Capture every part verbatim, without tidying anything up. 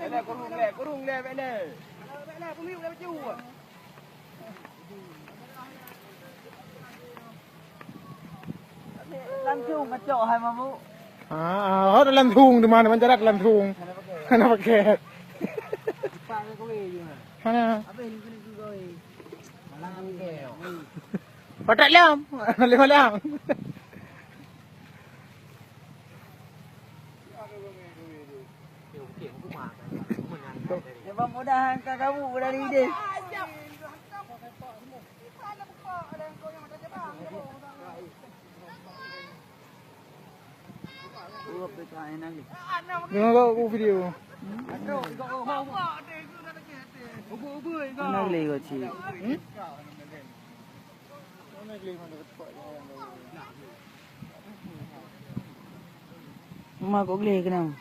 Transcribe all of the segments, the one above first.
Bèk lé, kurung lé, kurung lé, bèk lé. Langsung ngecok hai mabuk. Ah, ah, hot langsung di mana, mancarat langsung. Hana pakai. Hana pakai. Hana. Patak lom. Lima lom. Cuba mudahan ka kamu dari deh. Tengok kat aku video. Mana boleh kau cik? Hmm? Mak kok gleh kenapa?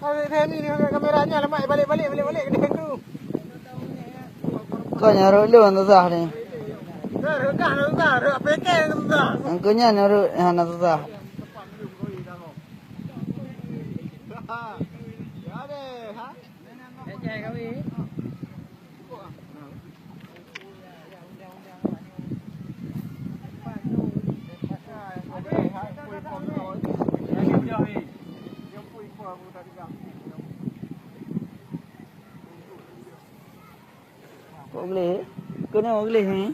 Sampai Fahmi ni angkat kamera nya, lemak balik-balik, balik-balik, kena kru. Kau nyarut lu susah ni. Dah, dah, dah, dah, dah, pekeng susah. Angkau nya nyarut hana susah. Ya deh, ha? Kok gleh? Kena gleh ni.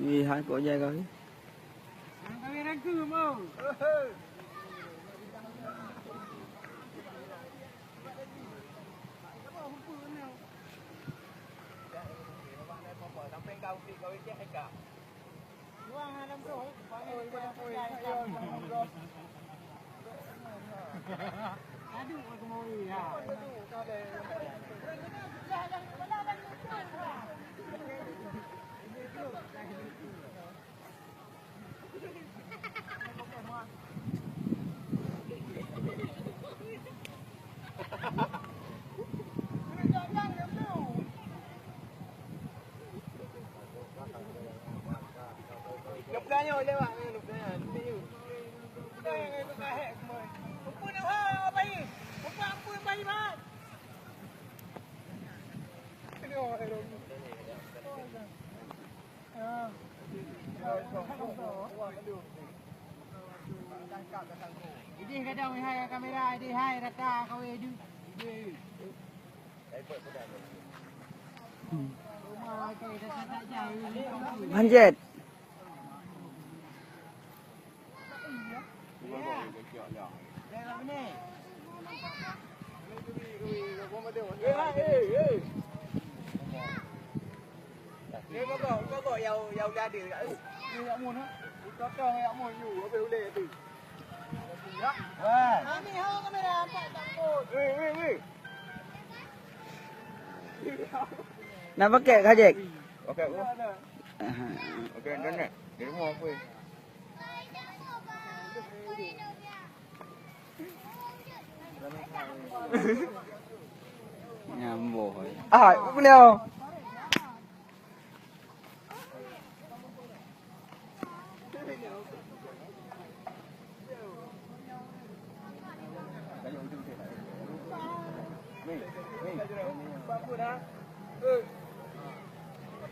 Ih, hai kok jai kau ni. Idéh gadang hai kamera, idéh hai rata kawé idéh. Idéh. Hanjeuet. Na pakèk ka, Jack? Pakèk, bro. Aha. Pakèk internet. Di rumah apa? Nyambung. Ah, beliau.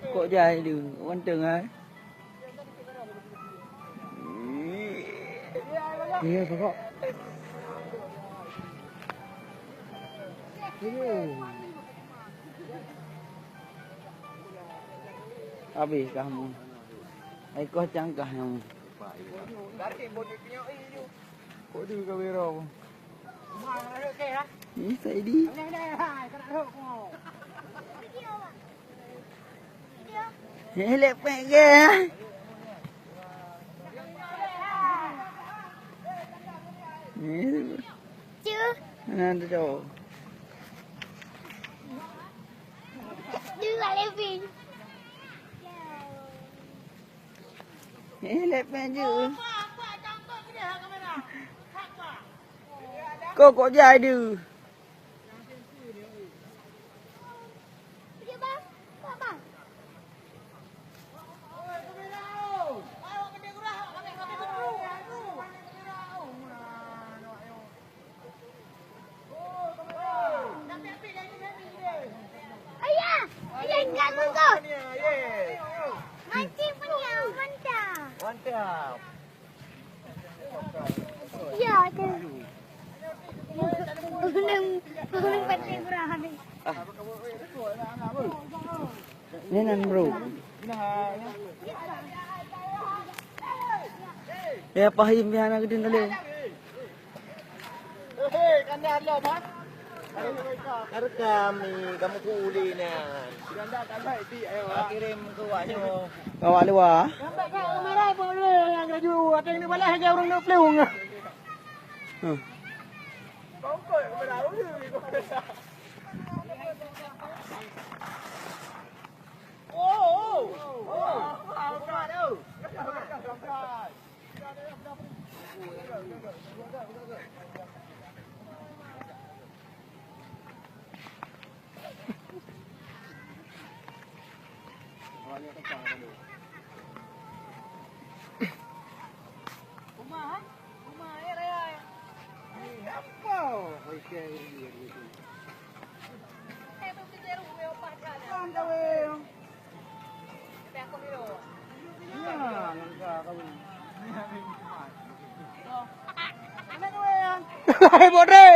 Kok jai tu, manteng ai. Iya, pokok. Habis kamu. Hai koh cangkah kamu. Kok dia kau berau? Ni Saidi. Helek pek ke? Ni. Nah, tu jauh. Dia tak lebih. Eh, lép mé jeuet. Kok, kok jai deuh. Nyan nan, bro. Ya, pahim ya, anak gede kali. Hei, kanda lom, ha? Ka rekam ni, kamu pulih nyan. Kirim ke awak nyoe. Awak luar. Nampak kat kamera pun boleh, yang laju. Ada yang ni balas lagi orang dua puluh. Hmm. Hai, Bodre.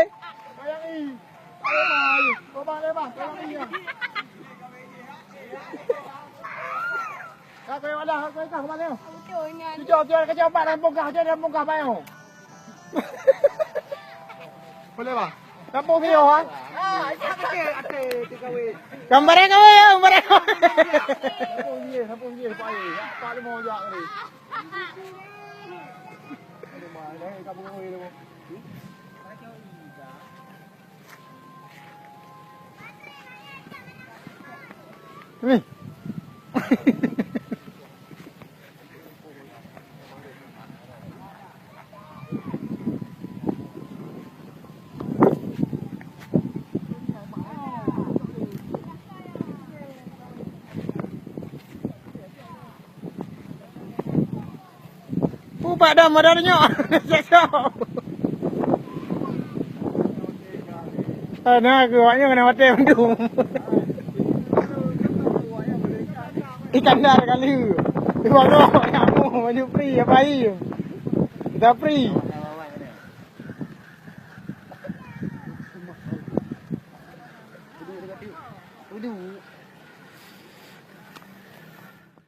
Boleh, bah. Kampung sini, ha? Gambar yang kau, gambar yang kau. Kampung dia, kampung dia, Pak. Pak Limo jak tadi. Ni. Pupat dah modal nyoe. Cakap. Ah, nah, aku awaknyan kena mati mandum. Iskandar kali. Dua orang, kamu, baju free, apa air? Kita free. Duduk.